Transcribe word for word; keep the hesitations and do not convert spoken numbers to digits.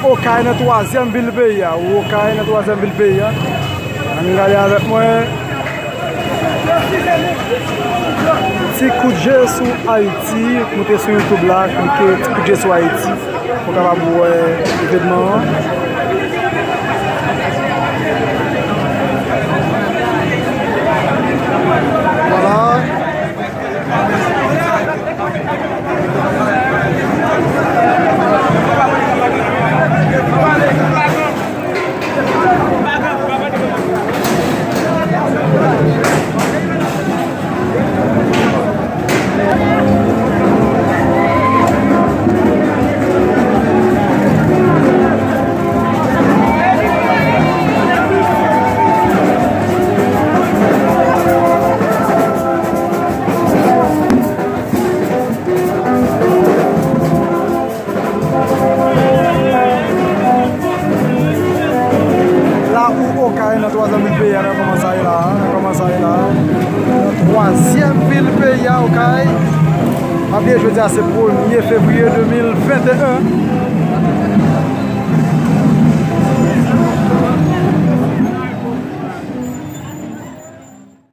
Okay nan twazyèm vil peyi a. Okay nan twazyèm vil peyi a. Ann gade avèk mwen. Ti kout je sou Ayiti. Moute sou YouTube la, klike Ti kout je sou Ayiti pou w kapab wè evènman an. Vwala. La ou Okay nan twazyèm vil peyi a, nan kòman sa ye la, nan kòman sa ye la. Nan twazyèm vil peyi a, Okay. Pa bliye jodi a se premye fevriye de mil venteyen.